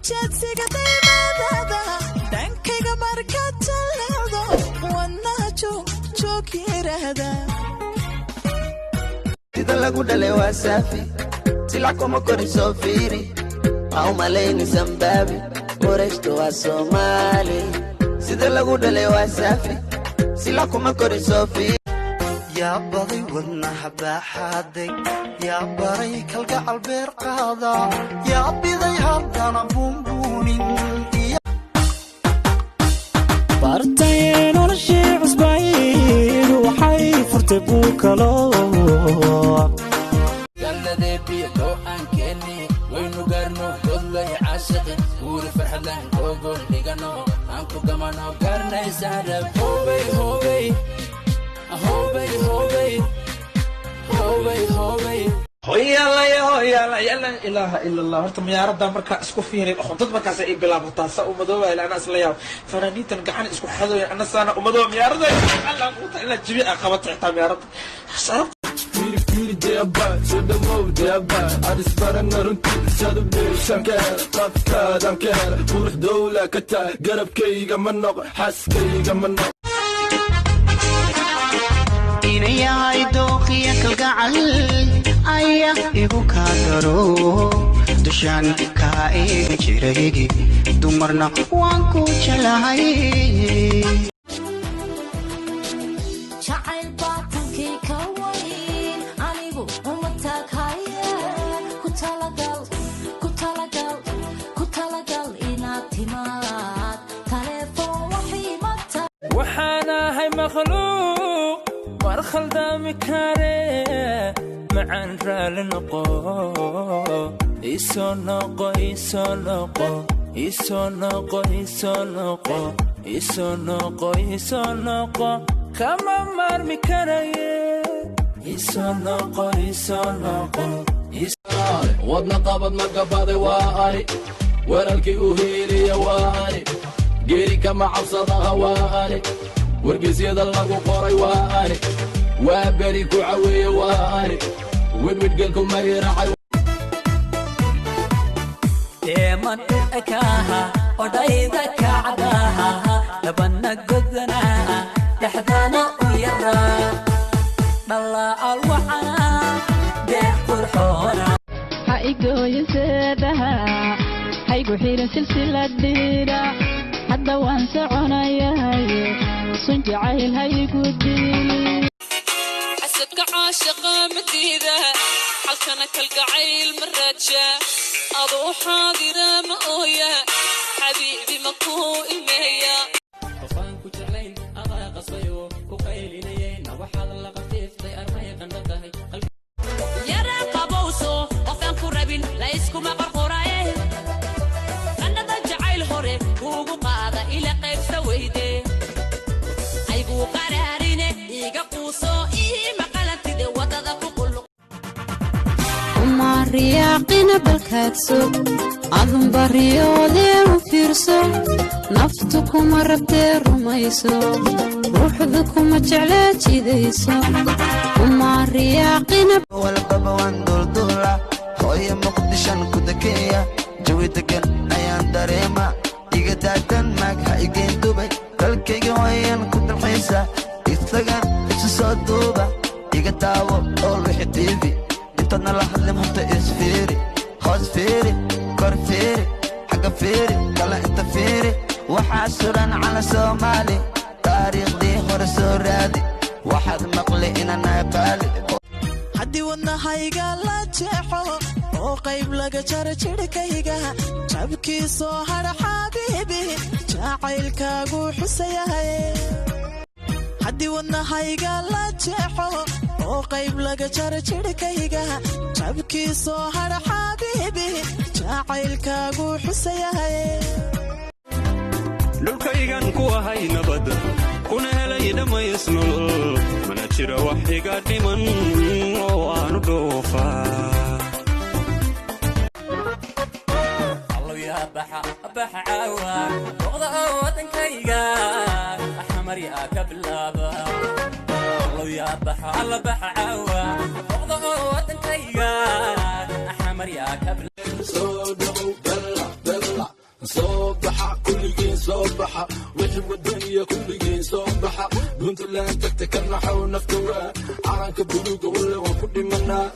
Jeedsiga daymadaada dhankayga markaad jaleecdo, wadnaha joog joog yiraahda. Sida lagu dhalay waa saafi, silac kuma korin, soo fiiri, ha u malayni sambaabi, qorayshta waa Soomaali. Sida lagu dhalay waa saafi, silac kuma korin, soo fiiri. Yaa baday wadnaha baaxaaday, yaa baray kalgacal beer qaada, yaa biday haddana buunbuunin. Bartay noloshii cusbayd, waxay furtay buu kalo. Galladeebiyo go'aankeennii waynu gaarno, godlay caashiqi guuri farxadlan gogol dhigano, aan ku gamano garnaysaadhab. Hobey hobey hobey hobey hobey hobey. Hoyaalaya hoyaalaya, laa ilaaha ila Allah. Horta miyaaradan markaa isku fiiray, dad markaas ay bilaabataa saa umadooba ila anaa isla yaab fanaaniintan gacan isku xadooya, ana saana umadooba miyaarada alla quta ilaa jibi a qabata xitaa miyaarada. Soo dhawow deaba, adisbarana runtii saad u dheeshaan ka hela, qafkaadaan ka hela, qurux dowla ka tahay, garabkayga ma noq, xaaskayga ma noq. Inayahay dooqiya kalgacal aya igu kaa daro, dushaan kaa eegi jiraygi, dumarna waan ku jelahay. Jacayl baatankii ka wayn, anigu uma taaghaye. Ku talagal, ku talagal, ku talagal inaad timaad taleefon waxiimata. Waxaan ahay makhluuq mar khaldami kare, macaan raali noqo, isoo noqo, isoo noqo, isoo noqo, isoo noqo, isoo noqo, isoo noqo, kama maarmi karaye, isoo noqo, isoo noqo. Wadna qabad ma gabaday, waa ani weerarkii u hiiliya, waa ani geeri kama cabsadaha, waa ani wargeysyada lagu qoray, waa ani waa beri ku caweeye, waa ani widhwidhgelku mayracay. Deeman u ekaaha odhayda kacdaha, labana godanaa, dhexdana u yaraa, dhalla'al wacanaa, deeq qurxoona. Ha igooyin seedaha, haygu xirin silsiladhiira, hadda waan soconayahay, sun jacayl ha igu dili. Xasadka caashaqa madiida, xalkana kalgacayl ma raaja, adoo xaadira ma ooya, xabiibi ma kuu ilmeeya. Qofaan ku jeclayn adaa qasbayo ku qaylinayeyna, waxaad la qafiiftay armay qandha tahay. Yara qabowso, qofaan ku rabin la iskuma qorqoraye, qandhada jacayl hore kuugu qaada ila qaybsa weyde, ayguu qaraarine iiga quuso, ii maqalantide waddada ku qulluq. Uma riyaaqina, balkaadso, adunba riyoodee u fiirso, naftu kuma rabtee rumayso, ruuxdu kuma jeclee jidayso, uma riyaaqina. Walbaba waan dulduula, hooyo Muqdishan ku dakeeya, jawi degan ayaan dareema, iga daatan maag, ha igeen Dubay, dalkayga hooyan ku dalxiisa, isagan isu soo duuba, iga daawo oo wixi TV, intaadna la hadlin horta isfiiri, hoos fiiri, kor fiiri, xagga fiiri, kala inta fiiri, waxaa suran cala Soomaali, taariikhdii hore soo raadi, waxaad maqli inanahay qaali. Haddii wadnahayga la jeexo oo qayb laga jaro jidhkayga, jabkii soo hadha xabiibi jacaylkaagu xusayahay. Haddii wadnahayga la jeexo oo qayb laga jaro jidhkayga, jabkii soo hadha xabiibi jacaylkaagu xusayahay. Dhulkaygan ku ahay nabad, kuna helay dhammays nolol, mana jiro wax iga dhiman oo aanu dhoofaa. Baxa baxa caawa boqda oo wadankayga xamaryaa ka bilaaba. Allow baxa, alla baxa caawa boqda oo wadankayga xamaryaa ka bilaaba. Soo dhawow bella bella. Soo baxa kulligiin, soo baxa wixii wadaniya, kulligiin soo baxa. Puntland tagta ka naxow nafta waa calanka buluuga, walle waan ku dhimanaa.